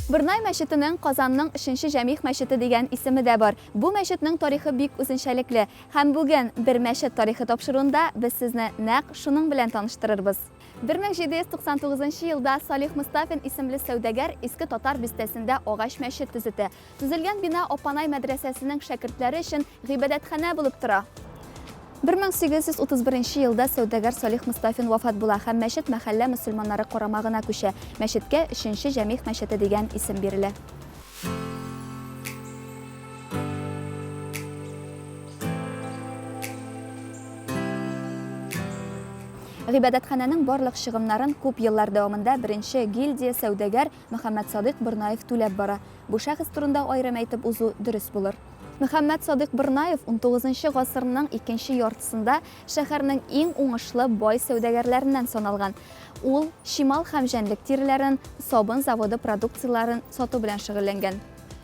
Борнай мәчетенең Казанның өченче Җәмигъ мәчете дигән исеме дә бар. Бу мәчетнең тарихы бик үзенчәлекле. Һәм бүген Бер мәчет тарихы тапшыруында без сезне нәкъ шуның белән таныштырырбыз. 1799 нчы елда Салих Мостафин исемле сәүдәгәр Иске Татар бистәсендә агач мәчет төзетә. Төзелгән бина Апанай мәдрәсәсенең шәкертләре өчен гыйбадәтханә булып тора. 1831 нче елда сәүдәгәр Салих Мостафин вафат була һәм мәчет мәхәллә мөселманнары карамагына күчә. Мәчеткә Өченче Җәмигъ мәчете дигән исем бирелә. Гыйбадәтханәнең барлык чыгымнарын күп еллар дәвамында беренче гильдия сәүдәгәр Мөхәммәтсадыйк Борнаев түләп бара. Бу шәхес турында аерым әйтеп узу дөрес булыр. Мөхәммәтсадыйк Борнаев унтугызынчы гасырның икенче яртысында шәһәрнең иң уңышлы бай сәүдәгәрләреннән саналган. Ул чимал һәм җәнлек тиреләрен, сабын заводы продукцияләрен сату белән шөгыльләнгән.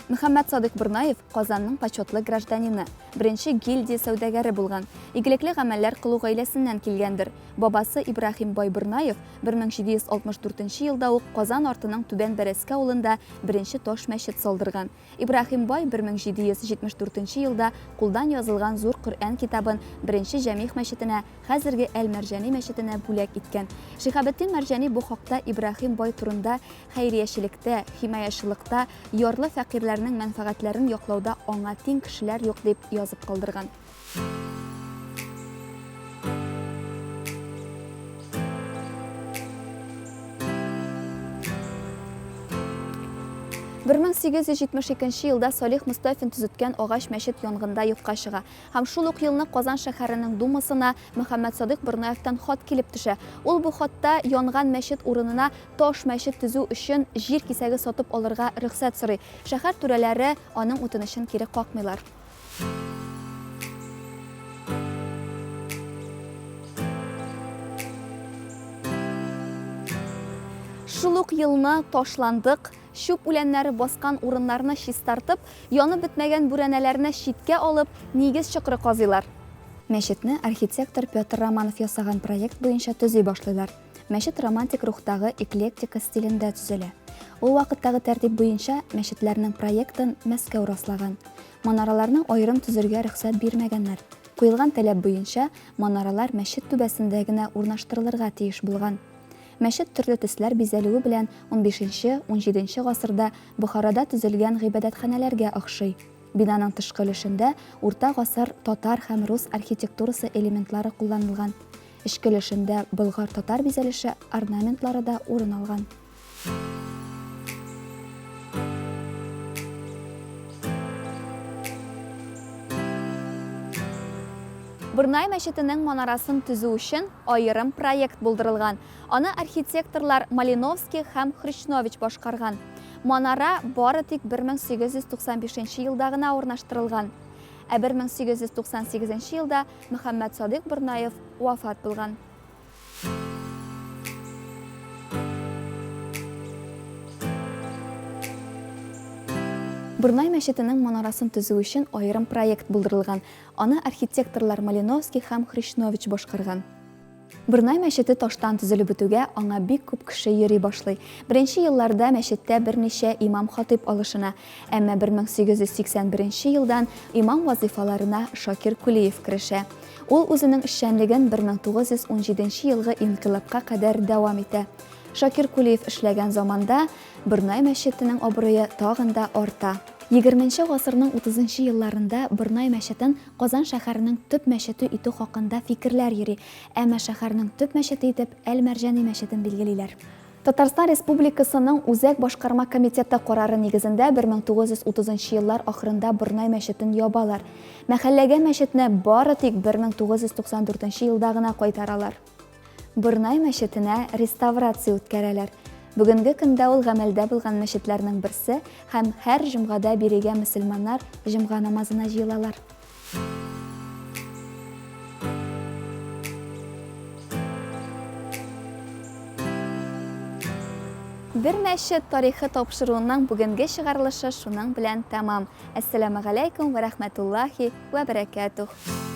Мөхәммәтсадыйк Борнаев Казанның почетлы гражданины, беренче гильдия сәүдәгәре булган. Игелекле гамәлләр кылу гаиләсеннән килгәндер. Бабасы Ибраһим бай Борнаев 1764 нче елда ук Казан артының Түбән Бәрәскә авылында беренче таш мәчет салдырган. Ибраһим бай 1774 нче елда кулдан язылган зур Коръән китабын беренче Җәмигъ мәчетенә, хәзерге Әл-Мәрҗани мәчетенә бүләк иткән. Шиһабетдин Мәрҗани бу хакта Ибраһим бай турында хәйриячелектә, химаячылыкта, ярлы-фәкыйрьләрнең мәнфәгатьләрен яклауда аңа тиң кешеләр юк дип язып калдырган. 1872 елда Салих Мостафин төзеткән агач мәчет янгында юкка чыга. Һәм шул ук елны Казан шәһәренең Думасына Мөхәммәтсадыйк Борнаевтан хат килеп төшә. Ул бу хатта янган мәчет урынына таш мәчет төзү өчен җир кисәге сатып алырга рөхсәт сорый. Шәһәр түрәләре аның үтенечен кире какмыйлар. Шул ук елны ташландык чүп үләннәре баскан урыннарны чистартып, янып бетмәгән бүрәнәләрне читкә алып, нигез чокыры казыйлар. Мәчетне архитектор Петр Романов ясаган проект буенча төзи башлыйлар. Мәчет романтик рухтагы эклектика стилендә төзелә. Ул вакыттагы тәртип буенча мәчетләрнең проектын Мәскәү раслаган. Манараларны аерым төзергә рөхсәт бирмәгәннәр. Куелган таләп буенча, манаралар мәчет түбәсендә генә урнаштырылырга тиеш булган. Мәчет төрле төсләр бизәлүе белән унбишенче, унҗиденче гасырда Бохарада төзелгән гыйбадәтханәләргә охшый. Бинаның тышкы өлешендә урта гасыр татар һәм рус архитектурасы элементлары кулланылган. Эчке өлешендә болгар-татар бизәлеше орнаментлары да урын алган. Борнай мәчетенең манарасын төзү өчен аерым проект булдырылган. Аны архитекторлар Малиновский һәм Хрючнович башкарган. Манара бары тик 1895 елда гына урнаштырылган. Ә 1898 елда Мөхәммәтсадыйк Борнаев вафат булган. Борнай мәчетенең манарасын төзү өчен аерым проект булдырылган. Аны архитекторлар Малиновский һәм Хрещнович башкарган. Борнай мәчете таштан төзелеп бетүгә, аңа бик күп кеше йөри башлый. Беренче елларда мәчеттә берничә имам-хатыйп алышына. Әмма 1881 елдан имам вазыйфаларына Шакир Кулиев керешә. Ул үзенең эшчәнлеген 1917 елгы инкыйлабка кадәр дәвам итә. Шакир Кулиев эшләгән заманда Борнай мәчетенең абруе тагын да арта. Егерменче гасырның утызынчы елларында Борнай мәчетен Казан шәһәренең төп мәчете итү хакында фикерләр йөри, әмма шәһәрнең төп мәчете итеп Әл-Мәрҗани мәчетен билгелиләр. Татарстан Республикасының Үзәк башкарма комитеты карары нигезендә 1930 нчы еллар ахырында Борнай мәчетен ябалар. Мәхәлләгә мәчетне бары тик 1994 нче елда гына кайтаралар. Борнай мәчетенә реставрация үткәрәләр. Бүгенге көндә ул гамәлдә булган мәчетләрнең берсе һәм һәр җомгада бирегә мөселманнар җомга намазына җыелалар. Бер мәчет тарихы тапшыруының бүгенге чыгарылышы шуның белән тәмам. Әссәламегаләйкүм вә рәхмәтуллаһи вә бәрәкәтүһ.